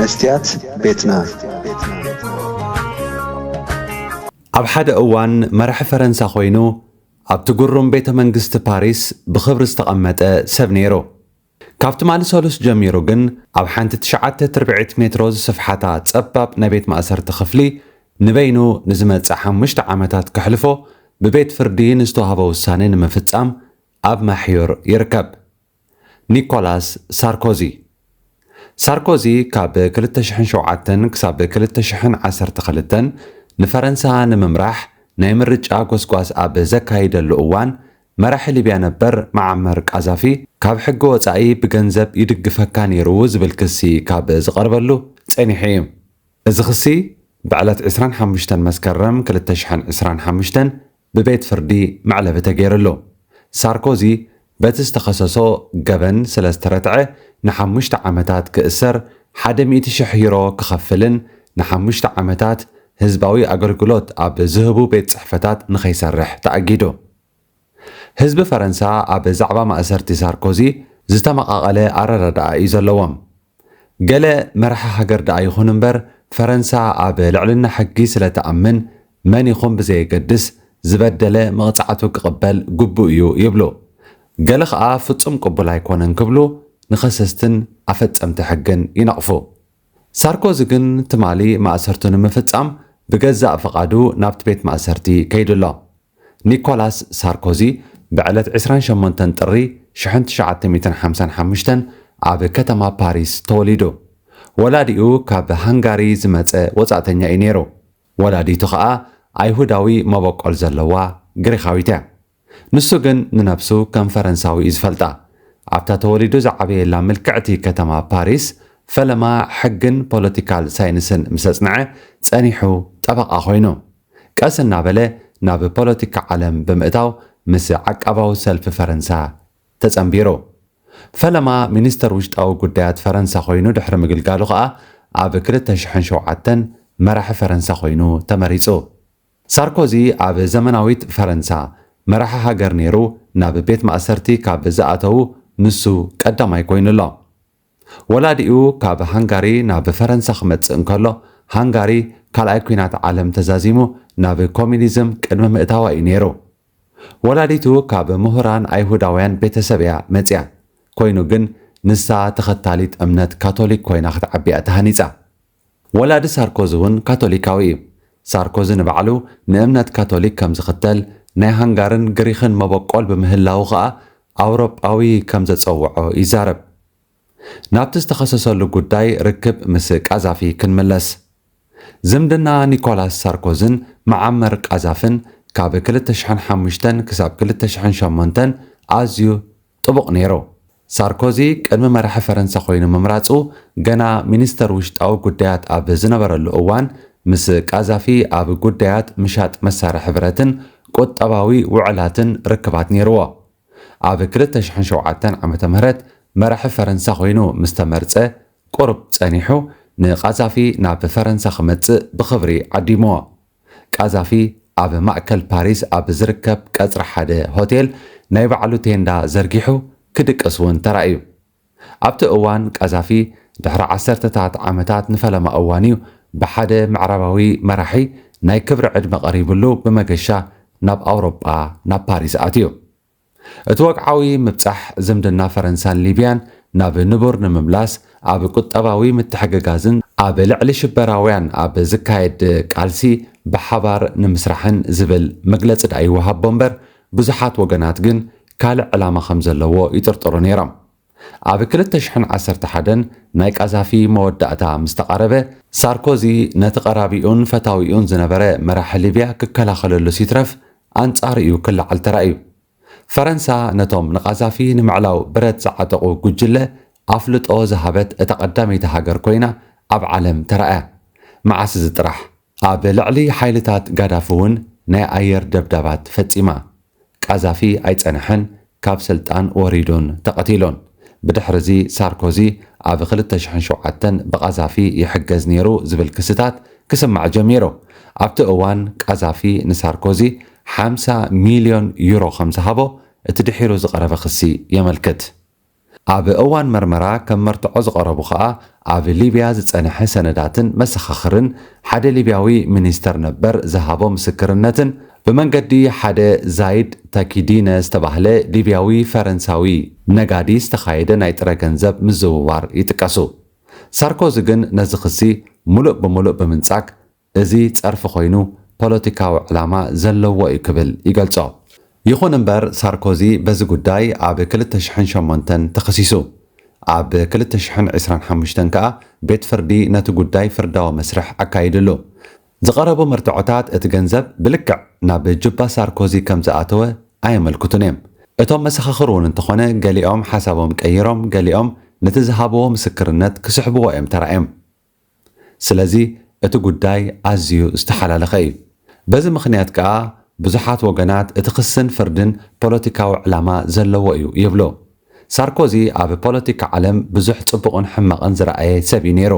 መስትያት ቤትና። ኣብ ሓደ እዋን መራሒ ፈረንሳ ኮይኑ ኣብቲ ግሩም ቤተ መንግስቲ ፓሪስ ብኽብሪ ዝተቐመጠ ሰብ ነይሩ። ካብ ትማሊ ሰሉስ ጀሚሩ ግን ኣብ ሓንቲ ትሽዓተ ትርብዒት ሜትሮ ዝስፍሓታ ጸባብ ናይ ቤት ማእሰርቲ ክፍሊ ንበይኑ ንዝመጽእ ሓሙሽተ ዓመታት ከሕልፎ ብቤት ፍርዲ ንዝተዋህቦ ውሳኔ ንምፍጻም ኣብ ማሕዩር ይርከብ። ኒኮላስ ሳርኮዚ። ሳርኮዚ ካብ ክልተ ሽሕን ሸውዓተን ክሳብ ክልተ ሽሕን ዓሰርተ ክልተን ንፈረንሳ ንምምራሕ ናይ ምርጫ ጎስጓስ ኣብ ዘካይደሉ እዋን መራሒ ሊብያ ነበር መዓመር ቃዛፊ ካብ ሕጊ ወጻኢ ብገንዘብ ይድግፈካ ነይሩ ዝብል ክሲ ካብ ዝቐርበሉ ጸኒሑ እዩ። እዚ ክሲ ብዕለት ዕስራን ሓሙሽተን መስከረም ክልተ ሽሕን ዕስራን ሓሙሽተን ብቤት ፍርዲ መዕለቢ ተገይርሉ። ሳርኮዚ በቲ ዝተኸሰሶ ገበን ስለ ዝተረትዐ ንሓሙሽተ ዓመታት ክእሰር፣ ሓደ ሚእቲ ሽሕ ዩሮ ክኸፍልን ንሓሙሽተ ዓመታት ህዝባዊ ኣገልግሎት ኣብ ዝህቡ ቤት ጽሕፈታት ንኸይሰርሕ ተኣጊዱ። ህዝቢ ፈረንሳ ኣብ ዛዕባ ማእሰርቲ ሳርኮዚ ዝተመቓቐለ ኣረዳድኣ እዩ ዘለዎም። ገለ መራሒ ሃገር ደኣ ይኹን እምበር፣ ፈረንሳ ኣብ ልዕልና ሕጊ ስለ ትኣምን፣ መን ይኹን ብዘየገድስ ዝበደለ መቕጻዕቱ ክቕበል ግቡእ እዩ ይብሉ። ገለ ኸኣ ፍጹም ቅቡል ኣይኮነን ክብሉ ንኸሰስትን ኣፈጸምቲ ሕግን ይነቕፉ። ሳርኮዚ ግን ትማሊ ማእሰርቱ ንምፍጻም ብገዛእ ፍቓዱ ናብቲ ቤት ማእሰርቲ ከይዱ ኣሎ። ኒኮላስ ሳርኮዚ ብዕለት ዕስራን ሸሞንተን ጥሪ ሽሕን ትሽዓተ ሚእትን ሓምሳን ሓሙሽተን ኣብ ከተማ ፓሪስ ተወሊዱ። ወላዲኡ ካብ ሃንጋሪ ዝመጸ ወጻእተኛ እዩ ነይሩ። ወላዲቱ ኸኣ ኣይሁዳዊ መበቆል ዘለዋ ግሪኻዊት እያ። ንሱ ግን ንነብሱ ከም ፈረንሳዊ እዩ ዝፈልጣ። ኣብታ ተወሊዱ ዝዓበየላ ምልክዕቲ ከተማ ፓሪስ ፈለማ ሕግን ፖለቲካል ሳይንስን ምስ ኣጽንዐ ጸኒሑ ጠበቓ ኮይኑ። ቀስ እናበለ ናብ ፖለቲካ ዓለም ብምእታው ምስ ዓቃባዊ ሰልፊ ፈረንሳ ተጸንቢሩ። ፈለማ ሚኒስተር ውሽጣዊ ጉዳያት ፈረንሳ ኮይኑ ድሕሪ ምግልጋሉ ኸኣ ኣብ ክልተ ሽሕን ሸውዓተን መራሒ ፈረንሳ ኮይኑ ተመሪጹ። ሳርኮዚ ኣብ ዘመናዊት ፈረንሳ መራሒ ሃገር ነይሩ ናብ ቤት ማእሰርቲ ካብ ዝኣተዉ ንሱ ቀዳማይ ኮይኑ ኣሎ። ወላዲኡ ካብ ሃንጋሪ ናብ ፈረንሳ ክመጽእ እንከሎ፣ ሃንጋሪ ካልኣይ ኲናት ዓለም ተዛዚሙ ናብ ኮሚኒዝም ቅድሚ ምእታዋ እዩ ነይሩ። ወላዲቱ ካብ ምሁራን ኣይሁዳውያን ቤተሰብ እያ መጽያ። ኮይኑ ግን ንሳ ተኸታሊት እምነት ካቶሊክ ኮይና ክትዓቢ እያ ተሃኒጻ። ወላዲ ሳርኮዚ እውን ካቶሊካዊ እዩ። ሳርኮዚ ንባዕሉ ንእምነት ካቶሊክ ከም ዝኽተል፣ ናይ ሃንጋርን ግሪኽን መበቆል ብምህላዉ ኸኣ ኣውሮጳዊ ከም ዘጸውዖ ይዛረብ። ናብቲ ዝተኸሰሰሉ ጉዳይ ርክብ ምስ ቃዛፊ ክንምለስ። ዝምድና ኒኮላስ ሳርኮዝን መዓመር ቃዛፍን ካብ ክልተ ሽሕን ሓሙሽተን ክሳብ ክልተ ሽሕን ሸሞንተን ኣዝዩ ጥቡቕ ነይሩ። ሳርኮዚ ቅድሚ መራሒ ፈረንሳ ኮይኑ ምምራጹ፣ ገና ሚኒስተር ውሽጣዊ ጉዳያት ኣብ ዝነበረሉ እዋን፣ ምስ ቃዛፊ ኣብ ጉዳያት ምሻጥ መሳርሒ ብረትን ቁጠባዊ ውዕላትን ርክባት ነይርዎ። ኣብ ክልተ ሽሕን ሸውዓተን ዓመተ ምህረት መራሒ ፈረንሳ ኮይኑ ምስ ተመርጸ፣ ቁሩብ ጸኒሑ ንቃዛፊ ናብ ፈረንሳ ክመጽእ ብኽብሪ ዓዲምዎ። ቃዛፊ ኣብ ማእከል ፓሪስ ኣብ ዝርከብ ቀጽሪ ሓደ ሆቴል ናይ ባዕሉ ቴንዳ ዘርጊሑ ክድቅስ እውን ተራእዩ። ኣብቲ እዋን ቃዛፊ ድሕሪ ዓሰርተታት ዓመታት ንፈለማ እዋን እዩ ብሓደ ምዕራባዊ መራሒ ናይ ክብሪ ዕድመ ቀሪብሉ ብመገሻ ናብ ኣውሮጳ ናብ ፓሪስ ኣትዩ። እቲ ወግዓዊ ምብጻሕ ዝምድና ፈረንሳን ሊብያን ናብ ንቡር ንምምላስ ኣብ ቁጠባዊ ምትሕግጋዝን ኣብ ልዕሊ ሽበራውያን ኣብ ዝካየድ ቃልሲ ብሓባር ንምስራሕን ዝብል መግለጺ ደኣ ይወሃቦ እምበር፣ ብዙሓት ወገናት ግን ካልእ ዕላማ ከም ዘለዎ ይጥርጥሩ ነይሮም። ኣብ ክልተ ሽሕን ዓሰርተ ሓደን ናይ ቃዛፊ መወዳእታ ምስ ተቓረበ፣ ሳርኮዚ ነቲ ቀራቢኡን ፈታዊኡን ዝነበረ መራሒ ሊብያ ክከላኸለሉስ ይትረፍ ኣንጻሩ እዩ ክለዓል ተራእዩ። ፈረንሳ ነቶም ንቃዛፊ ንምዕላው ብረት ዝዓጠቑ ጉጅለ ኣፍልጦ ዝሃበት እታ ቀዳመይቲ ሃገር ኮይና ኣብ ዓለም ተራእያ። መዓስ እዚ ጥራሕ፣ ኣብ ልዕሊ ሓይልታት ጋዳፊ እውን ናይ ኣየር ደብዳባት ፈጺማ። ቃዛፊ ኣይጸንሐን፣ ካብ ስልጣን ወሪዱን ተቐቲሉን። ብድሕርዚ ሳርኮዚ ኣብ ክልተ ሽሕን ሸውዓተን ብቃዛፊ ይሕገዝ ነይሩ ዝብል ክስታት ክስማዕ ጀሚሩ። ኣብቲ እዋን ቃዛፊ ንሳርኮዚ ሓምሳ ሚልዮን ዩሮ ከም ዝሃቦ እቲ ድሒሩ ዝቐረበ ክሲ የመልክት። ኣብ እዋን መርመራ ከም መርትዖ ዝቐረቡ ከኣ ኣብ ሊብያ ዝጸንሐ ሰነዳትን መሰኻኽርን ሓደ ሊብያዊ ሚኒስተር ነበር ዝሃቦ ምስክርነትን ብመንገዲ ሓደ ዛይድ ተኪዲነ ዝተባህለ ሊብያዊ ፈረንሳዊ ነጋዲ ዝተኻየደ ናይ ጥረ ገንዘብ ምዝውዋር ይጥቀሱ። ሳርኮዚ ግን ነዚ ክሲ ምሉእ ብምሉእ ብምንጻግ፣ እዚ ጸርፊ ኮይኑ ፖለቲካዊ ዕላማ ዘለዎ እዩ ክብል ይገልጾ። ይኹን እምበር ሳርኮዚ በዚ ጉዳይ ኣብ ክልተ ሽሕን ሸሞንተን ተኸሲሱ። ኣብ ክልተ ሽሕን ዕስራን ሓሙሽተን ከኣ ቤት ፍርዲ ነቲ ጉዳይ ፍርዳዊ መስርሕ ኣካይድሉ። ዝቐረቡ መርትዖታት እቲ ገንዘብ ብልክዕ ናብ ጁባ ሳርኮዚ ከም ዝኣተወ ኣየመልክቱን እዮም። እቶም መሰኻኽር እውን እንተኾነ ገሊኦም ሓሳቦም ቀይሮም፣ ገሊኦም ነቲ ዝሃብዎ ምስክርነት ክስሕብዎ እዮም ተራእዮም። ስለዚ እቲ ጉዳይ ኣዝዩ ዝተሓላለኸ እዩ። በዚ ምኽንያት ከኣ ብዙሓት ወገናት እቲ ክስን ፍርድን ፖለቲካዊ ዕላማ ዘለዎ እዩ ይብሉ። ሳርኮዚ ኣብ ፖለቲካ ዓለም ብዙሕ ጽቡቕን ሕማቕን ዝረኣየ ሰብ እዩ ነይሩ።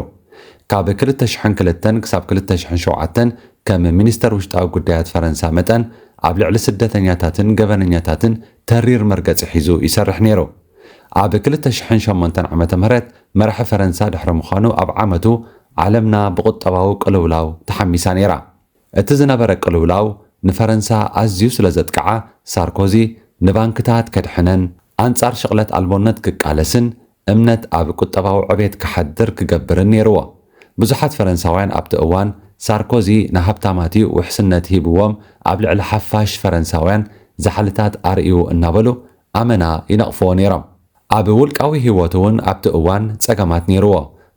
ካብ ክልተ ሽሕን ክልተን ክሳብ ክልተ ሽሕን ሸውዓተን ከም ሚኒስተር ውሽጣዊ ጉዳያት ፈረንሳ መጠን ኣብ ልዕሊ ስደተኛታትን ገበነኛታትን ተሪር መርገጺ ሒዙ ይሰርሕ ነይሩ። ኣብ ክልተ ሽሕን ሸሞንተን ዓመተ ምህረት መራሒ ፈረንሳ ድሕሪ ምዃኑ ኣብ ዓመቱ ዓለምና ብቁጠባዊ ቅልውላው ተሓሚሳ ነይራ። እቲ ዝነበረ ቅልውላው ንፈረንሳ ኣዝዩ ስለ ዘጥቅዓ ሳርኮዚ ንባንክታት ከድሕነን ኣንጻር ሽቕለት ኣልቦነት ክቃለስን እምነት ኣብ ቁጠባዊ ዕቤት ክሓድር ክገብርን ነይርዎ። ብዙሓት ፈረንሳውያን ኣብቲ እዋን ሳርኮዚ ንሃብታማት እዩ ውሕስነት ሂብዎም ኣብ ልዕሊ ሓፋሽ ፈረንሳውያን ዛሕልታት ኣርእዩ እናበሉ ኣመና ይነቕፍዎ ነይሮም። ኣብ ውልቃዊ ህይወቱ እውን ኣብቲ እዋን ጸገማት ነይርዎ።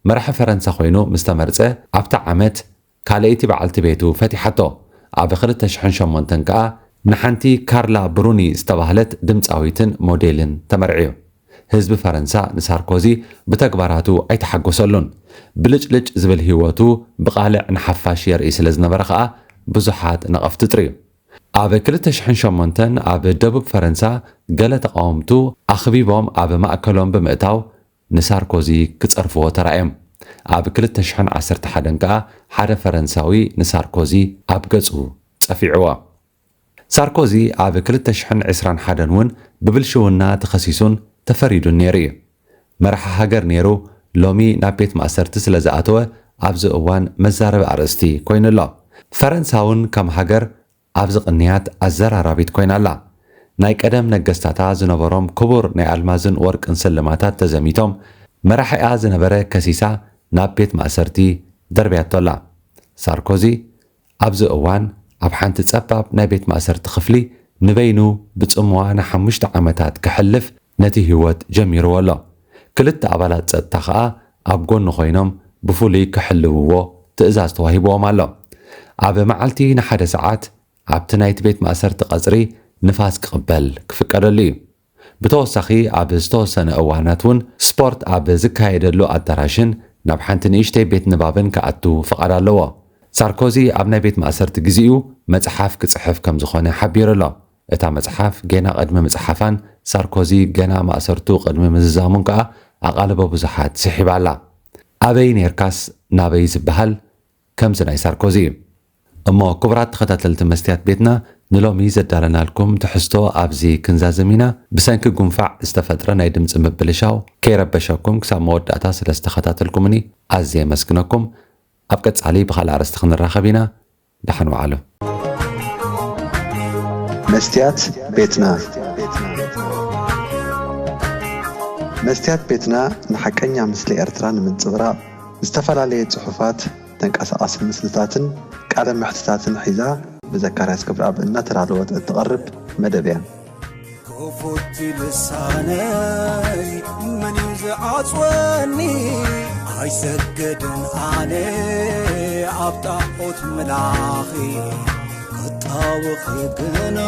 መራሒ ፈረንሳ ኮይኑ ምስ ተመርጸ ኣብታ ዓመት ካልኣይቲ በዓልቲ ቤቱ ፈቲሓቶ። ኣብ ክልተ ሽሕን ሸሞንተን ከኣ ንሓንቲ ካርላ ብሩኒ ዝተባህለት ድምጻዊትን ሞዴልን ተመርዕዩ። ህዝቢ ፈረንሳ ንሳርኮዚ ብተግባራቱ ኣይተሓጎሰሉን። ብልጭልጭ ዝብል ህይወቱ ብቓልዕ ንሓፋሽ የርኢ ስለ ዝነበረ ከኣ ብዙሓት ነቐፍቲ ጥርዩ። ኣብ ክልተ ሽሕን ሸሞንተን ኣብ ደቡብ ፈረንሳ ገለ ተቓወምቱ ኣኽቢቦም ኣብ ማእከሎም ብምእታው ንሳርኮዚ ክጸርፍዎ ተራእዮም። ኣብ ክልተ ሽሕን ዓሰርተ ሓደን ከኣ ሓደ ፈረንሳዊ ንሳርኮዚ ኣብ ገጹ ጸፊዕዎ። ሳርኮዚ ኣብ ክልተ ሽሕን ዕስራን ሓደን እውን ብብልሽውና ተኸሲሱን ተፈሪዱን ነይሩ እዩ። መራሒ ሃገር ነይሩ፣ ሎሚ ናብ ቤት ማእሰርቲ ስለ ዝኣተወ ኣብዚ እዋን መዛረቢ ኣርእስቲ ኮይኑ ኣሎ። ፈረንሳ እውን ከም ሃገር ኣብዚ ቅንያት ኣዘራራቢት ኮይና ኣላ። ናይ ቀደም ነገስታታ ዝነበሮም ክቡር ናይ ኣልማዝን ወርቅን ስልማታት ተዘሚቶም፣ መራሒኣ ዝነበረ ከሲሳ ናብ ቤት ማእሰርቲ ደርብያቶ ኣላ። ሳርኮዚ ኣብዚ እዋን ኣብ ሓንቲ ጸባብ ናይ ቤት ማእሰርቲ ክፍሊ ንበይኑ ብጽምዋ ንሓሙሽተ ዓመታት ከሕልፍ ነቲ ህይወት ጀሚርዎ ኣሎ። ክልተ ኣባላት ጸጥታ ኸኣ ኣብ ጎኑ ኮይኖም ብፍሉይ ክሕልውዎ ትእዛዝ ተዋሂብዎም ኣሎ። ኣብ መዓልቲ ንሓደ ሰዓት ኣብቲ ናይቲ ቤት ማእሰርቲ ቀጽሪ ንፋስ ክቕበል ክፍቀደሉ እዩ። ብተወሳኺ ኣብ ዝተወሰነ እዋናት እውን ስፖርት ኣብ ዝካየደሉ ኣዳራሽን ናብ ሓንቲ ንእሽተይ ቤት ንባብን ክኣቱ ፍቓድ ኣለዎ። ሳርኮዚ ኣብ ናይ ቤት ማእሰርቲ ግዜኡ መጽሓፍ ክጽሕፍ ከም ዝኾነ ሓቢሩ ኣሎ። እታ መጽሓፍ ጌና ቅድሚ ምጽሓፋን ሳርኮዚ ገና ማእሰርቱ ቅድሚ ምዝዛሙን ከኣ ኣቓልቦ ብዙሓት ስሒባ ኣላ። ኣበይ ኔርካስ ናበይ ዝበሃል ከምዚ ናይ ሳርኮዚ እዩ። እሞ ክቡራት ተኸታተልቲ መስትያት ቤትና፣ ንሎሚ ዘዳለናልኩም ትሕዝቶ ኣብዚ ክንዛዝም ኢና። ብሰንኪ ጉንፋዕ ዝተፈጥረ ናይ ድምጺ ምብልሻው ከይረበሸኩም ክሳብ መወዳእታ ስለ ዝተኸታተልኩምኒ ኣዝየ የመስግነኩም። ኣብ ቀጻሊ ብኻልእ ኣርእስቲ ክንራኸብ ኢና። ደሓን ወዓሉ። መስትያት ቤትና። መስትያት ቤትና ንሓቀኛ ምስሊ ኤርትራ ንምንጽብራቕ ዝተፈላለየ ጽሑፋት፣ ተንቀሳቓሲ ምስልታትን ቃለ መሕትታትን ሒዛ ብዘካርያስ ገብረኣብ እናተዳለወት እትቐርብ መደብ እያ። ክፉት ልሳነይ መን እዩ ዝዓጽወኒ? ኣይሰግድን ኣነ ኣብ ጣዖት ምላኺ፣ ክጣወኺ ግና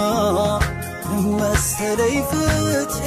መሰለይ ፍትሒ።